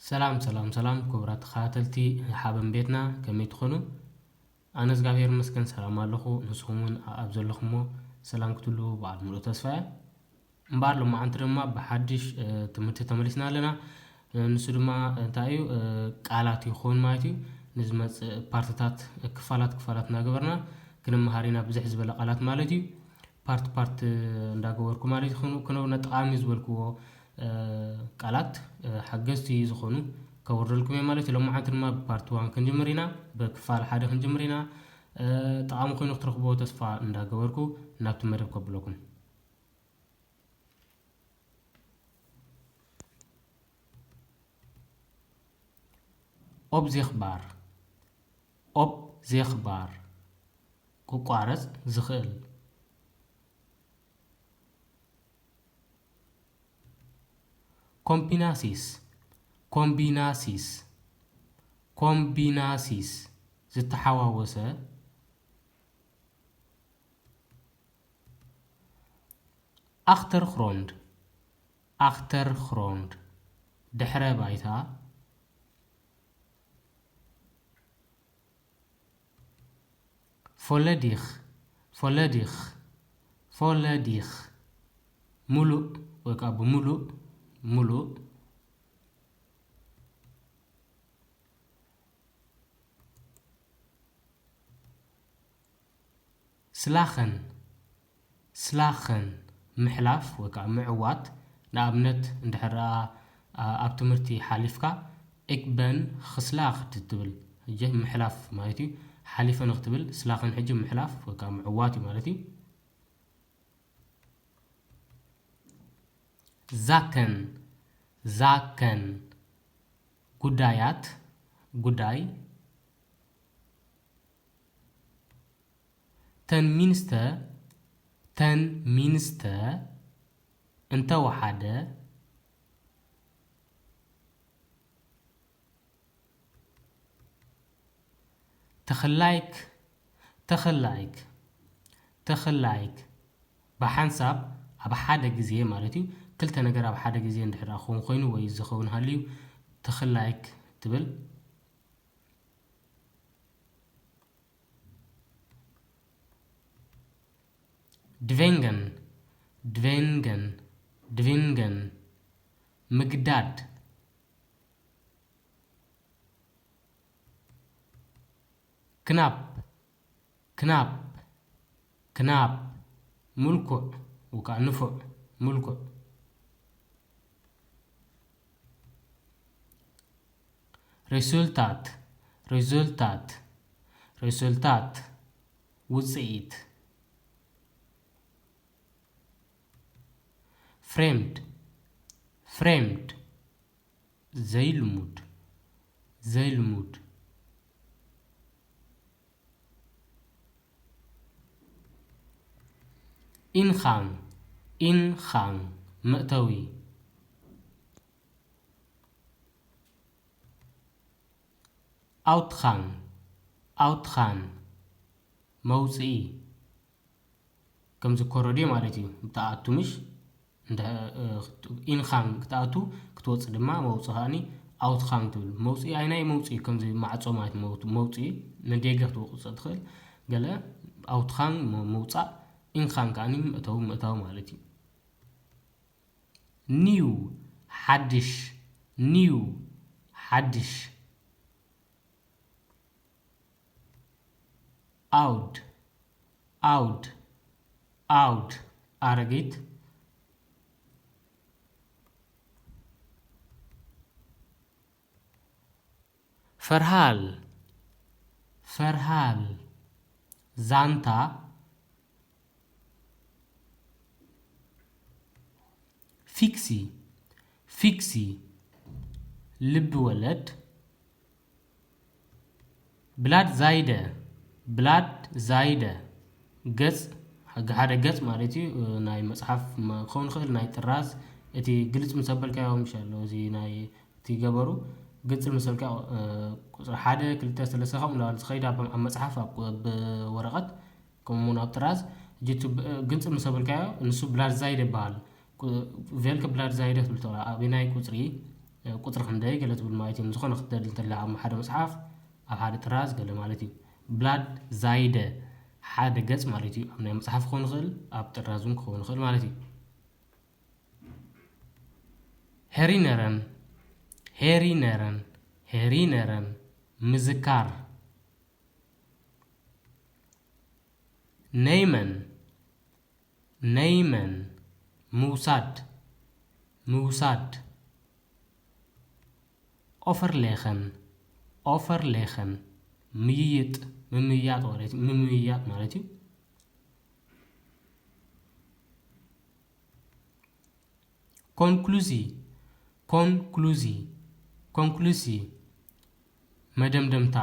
ሰላም ሰላም ሰላም ክቡራት ተኸታተልቲ ሓበን ቤትና፣ ከመይ ትኾኑ? ኣነ እግዚኣብሔር ይመስገን ሰላም ኣለኹ። ንስኹም እውን ኣብ ዘለኹሞ ሰላም ክትህልዉ በዓል ሙሉእ ተስፋ እየ። እምበኣር ሎማዓንቲ ድማ ብሓድሽ ትምህርቲ ተመሊስና ኣለና። ንሱ ድማ እንታይ እዩ? ቃላት ይኸውን ማለት እዩ። ንዝመፅእ ፓርትታት ክፋላት ክፋላት እናገበርና ክንመሃር ኢና፣ ብዝሕ ዝበለ ቃላት ማለት እዩ። ፓርት ፓርት እንዳገበርኩ ማለት እዩ። ክነብና ጠቓሚ ዝበልክዎ ቃላት ሓገዝቲ ዝኾኑ ከውርደልኩም እየ ማለት እዩ። ሎማዓንቲ ድማ ብፓርት ዋን ክንጅምር ኢና፣ ብክፋል ሓደ ክንጅምር ኢና። ጠቓሚ ኮይኑ ክትረኽብዎ ተስፋ እንዳገበርኩ ናብቲ መደብ ከብለኩም። ኦብዜኽባር፣ ኦብዜኽባር፣ ክቋረጽ ዝኽእል። ኮምቢናሲስ፣ ኮምቢናሲስ፣ ኮምቢናሲስ፣ ዝተሓዋወሰ። ኣኽተርኽሮንድ፣ ኣኽተርኽሮንድ፣ ድሕረ ባይታ። ፎለዲኽ፣ ፎለዲኽ፣ ፎለዲኽ፣ ሙሉእ ወይ ከዓ ብምሉእ፣ ሙሉእ። ስላኸን፣ ስላኸን፣ ምሕላፍ ወይ ከዓ ምዕዋት። ንኣብነት እንድሕር ደኣ ኣብ ትምህርቲ ሓሊፍካ፣ ኢክ በን ክስላኽ ትብል፣ ሕጂ ምሕላፍ ማለት እዩ። ሓሊፈ ንክትብል፣ ስላኸን ሕጂ ምሕላፍ ወይ ከዓ ምዕዋት እዩ ማለት እዩ። ዛከን፣ ዛከን፣ ጉዳያት፣ ጉዳይ። ተን ሚንስተ፣ ተን ሚንስተ፣ እንተወሓደ። ተኸላይክ፣ ተኸላይክ፣ ተኸላይክ፣ ብሓንሳብ ኣብ ሓደ ግዜ ማለት እዩ። ክልተ ነገር ኣብ ሓደ ግዜ እንድሕር ደኣ ክኸውን ኮይኑ ወይ ዝኸውን ሃልዩ፣ ተኸላይክ ትብል። ድቬንገን፣ ድቬንገን፣ ድቬንገን፣ ምግዳድ። ክናፕ፣ ክናፕ፣ ክናፕ፣ ምልኩዕ ወይ ከዓ ንፉዕ፣ ምልኩዕ። ሬሱልታት፣ ሬሱልታት፣ ሬሱልታት፣ ውፅኢት። ፍሬምድ፣ ፍሬምድ፣ ዘይልሙድ፣ ዘይልሙድ። ኢንኻንግ፣ ኢንኻንግ፣ መእተዊ። ኣውትኻንግ፣ ኣውትኻንግ፣ መውፅኢ። ከምዚ ኮረድዮ ማለት እዩ። ብትኣቱ ምሽ፣ እንደ፣ እ፣ ኢንኻንግ ክትኣቱ፣ ክትወፅእ ድማ መውፅኢ ከኣኒ ኣውትኻንግ ትብል። መውፅኢ ኣይናይ መውፅኢ፣ ከምዚ ማዕፆ ማለት መውት-፣ መውፅኢ፣ ንዴገ ክትወፅእ ትኽእል። ገለ ኣውትኻንግ መ-፣ መውፃእ፣ ኢንኻንግ ከኣኒ መእተዊ፣ ምእታው ማለት እዩ። ኒው፣ ሓድሽ፣ ኒው፣ ሓድሽ። ኣውድ፣ ኣውድ፣ ኣውድ፣ ኣረጊት። ፈርሃል፣ ፈርሃል፣ ዛንታ። ፊክሲ፣ ፊክሲ፣ ልቢ ወለድ። ብላድ ዛይደ፣ ብላድ ዛይደ፣ ገጽ፣ ሕጊ ሓደ ገጽ ማለት እዩ። ናይ መጽሓፍ መ-፣ ክኸውን ይኽእል፣ ናይ ጥራዝ፣ እቲ ግልጽ ምስ ኣበልካዮ ምሽ ኣሎ፣ እዚ ናይ እቲ ገበሩ ግልጽ ምስ ኣበልካ፣ እ፣ ቁጽሪ ሓደ፣ ክልተ፣ ሰለስተ ከምኡ እንዳበለ ዝኸይድ ኣብ፣ ኣብ መጽሓፍ፣ ኣብ፣ ኣብ ወረቐት፣ ከምኡ እውን ኣብ ጥራዝ፣ ሕጂ እቲ ብ-፣ ግልጽ ምስ ኣበልካዮ፣ ንሱ ብላድ ዛይደ ይበሃል። ቁ-፣ ቬልከ ብላድ ዛይደ ትብል ተላ፣ ኣበየናይ ቁጽሪ፣ ቁፅሪ ክንደይ ገለ ትብል ማለት እዩ። ንዝኾነ ክትደሊ እንተላ ኣብ ሓደ መፅሓፍ፣ ኣብ ሓደ ጥራዝ ገለ ማለት እዩ። ብላድ ዛይደ ሓደ ገፅ ማለት እዩ። ኣብ ናይ መፅሓፍ ክኸውን ይኽእል፣ ኣብ ጥራዝ እውን ክኸውን ይኽእል ማለት እዩ። ሄሪነረን፣ ሄሪነረን፣ ሄሪነረን፣ ምዝካር። ነይመን፣ ነይመን፣ ምውሳድ፣ ምውሳድ። ኦፈርሌኸን፣ ኦፈርሌኸን፣ ምይይጥ፣ ምምይያጥ ማለት፣ ምምይያጥ ማለት እዩ። ኮንክሉዚ፣ ኮንክሉዚ፣ ኮንክሉዚ፣ መደምደምታ።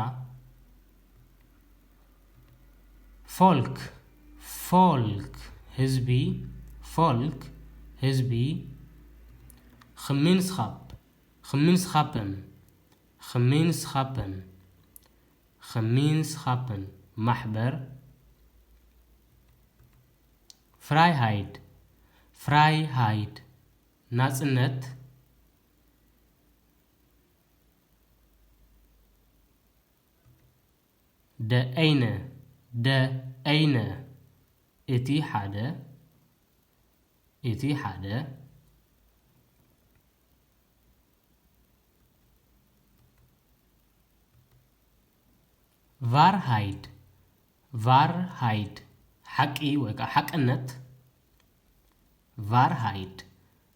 ፎልክ፣ ፎልክ፣ ህዝቢ፣ ፎልክ፣ ህዝቢ። ኽሚንስኻፕ፣ ኽሚንስኻፐን፣ ኽሚንስኻፐን፣ ኽሚንስኻፐን፣ ማሕበር። ፍራይሃይድ፣ ፍራይሃይድ፣ ናጽነት። ደ ኣይነ፣ ደ ኣይነ፣ እቲ ሓደ፣ እቲ ሓደ። ቫርሃይድ፣ ቫርሃይድ፣ ሓቂ ወይ ከዓ ሓቅነት። ቫርሃይድ፣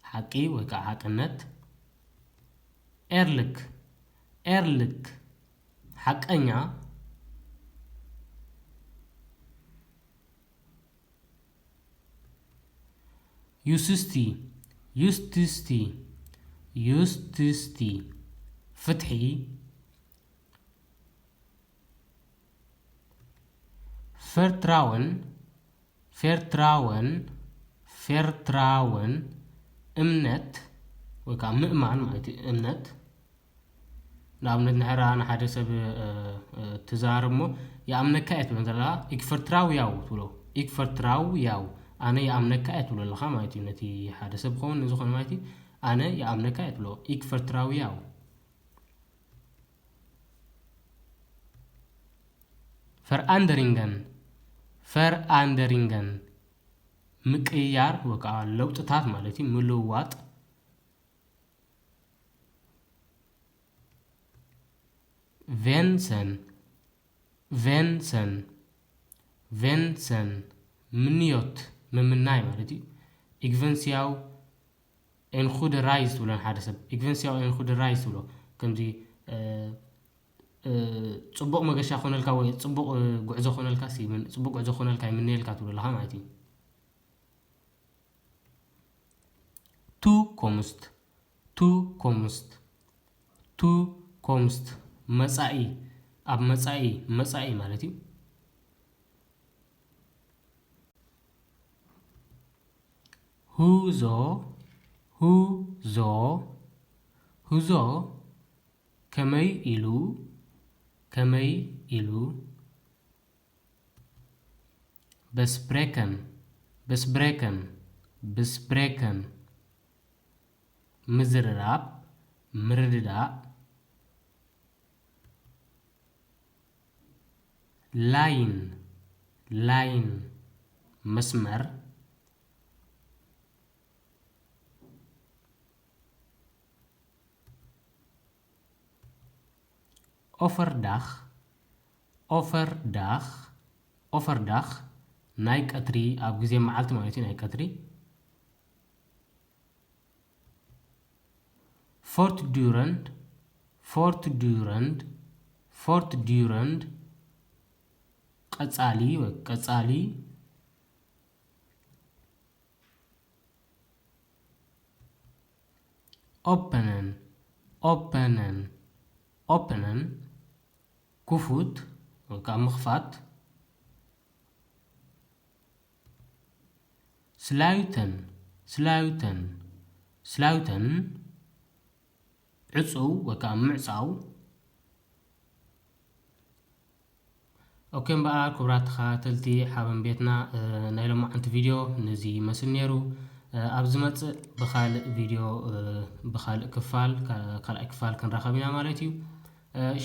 ሓቂ ወይ ከዓ ሓቅነት። ኤርልክ፣ ኤርልክ፣ ሓቀኛ። ዩስስቲ፣ ዩስትስቲ፣ ዩስትስቲ፣ ፍትሒ። ፈርትራወን፣ ፌርትራወን፣ ፌርትራወን፣ እምነት ወይ ከዓ ምእማን ማለት እዩ። እምነት፣ ንኣብነት፣ ንሕራ ንሓደ ሰብ፣ እ፣ እ፣ ትዛረብ እሞ፣ "ይኣምነካ እየ" ትብሎ እንተለኻ፣ "ኢክ ፈርትራው ያው" ትብሎ። "ኢክ ፈርትራው ያው፣ ኣነ ይኣምነካ እየ" ትብሎ ኣለኻ ማለት እዩ። ነቲ ሓደ ሰብ ክኸውን ንዝኾነ ማለት እዩ። "ኣነ ይኣምነካ እየ" ትብሎ። "ኢክ ፈርትራው ያው." ፈርኣንደሪንገን፣ ፈርኣንደሪንገን፣ ምቅይያር ወይ ከዓ ለውጥታት ማለት እዩ፣ ምልውዋጥ። ቬንሰን፣ ቬንሰን፣ ቬንሰን፣ ምንዮት፣ ምምናይ ማለት እዩ። ኢግቨንስያው ኤንኹደ ራይዝ ትብሎ ንሓደ ሰብ። ኢግቨንስያው ኤንኹደ ራይዝ ትብሎ። ከምዚ፣ እ፣ እ፣ ጽቡቕ መገሻ ኮነልካ ወይ ጽቡቕ፣ እ፣ ጉዕዞ ኮነልካ ሲ፣ ምን-፣ ጽቡቕ ጉዕዞ ኮነልካ ይምነየልካ ትብሎ ኣለኻ ማለት እዩ። ቱ ኮምስት፣ ቱ ኮምስት፣ ቱ ኮምስት፣ መጻኢ፣ ኣብ መጻኢ፣ መጻኢ ማለት እዩ። ሁዞ፣ ሁዞ፣ ሁዞ፣ ከመይ ኢሉ፣ ከመይ ኢሉ። በስብሬከን፣ በስብሬከን፣ በስብሬከን፣ ምዝርራብ፣ ምርድዳእ። ላይን፣ ላይን፣ መስመር። ኦፈርዳኽ፣ ኦፈርዳኽ፣ ኦፈርዳኽ፣ ናይ ቀትሪ፣ ኣብ ግዜ መዓልቲ ማለት እዩ፣ ናይ ቀትሪ። ፎርትዱረንድ፣ ፎርትዱረንድ፣ ፎርትዱረንድ፣ ቀጻሊ ወይ ቀጻሊ። ኦፐነን፣ ኦፐነን፣ ኦፐነን፣ ክፉት ወይ ከዓ ምኽፋት። ስላዩተን፣ ስላዩተን፣ ስላዩተን፣ ዕጹው ወይ ከዓ ምዕጻው። ኦኬ እምበኣር ክቡራት ተኸታተልቲ ሓበን ቤትና፣ እ፣ ናይ ሎማዓንቲ ቪድዮ ነዚ ይመስል ነይሩ። ኣብ ዝመጽእ ብኻልእ ቪድዮ ብኻልእ ክፋል ካልኣይ ክፋል ክንራኸብ ኢና ማለት እዩ።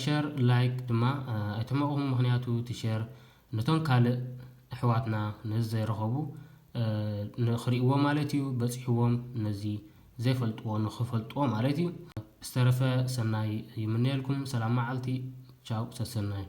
ሸር ላይክ ድማ ኣይትሕመቑ፣ ምኽንያቱ እቲ ሸር ነቶም ካልእ ኣሕዋትና ነዚ ዘይረኸቡ ንኽርእይዎ ማለት እዩ፣ በጺሕዎም ነዚ ዘይፈልጥዎ ንኽፈልጥዎ ማለት እዩ። ብዝተረፈ ሰናይ ይምነየልኩም። ሰላም መዓልቲ። ቻው፣ ሰሰናዩ።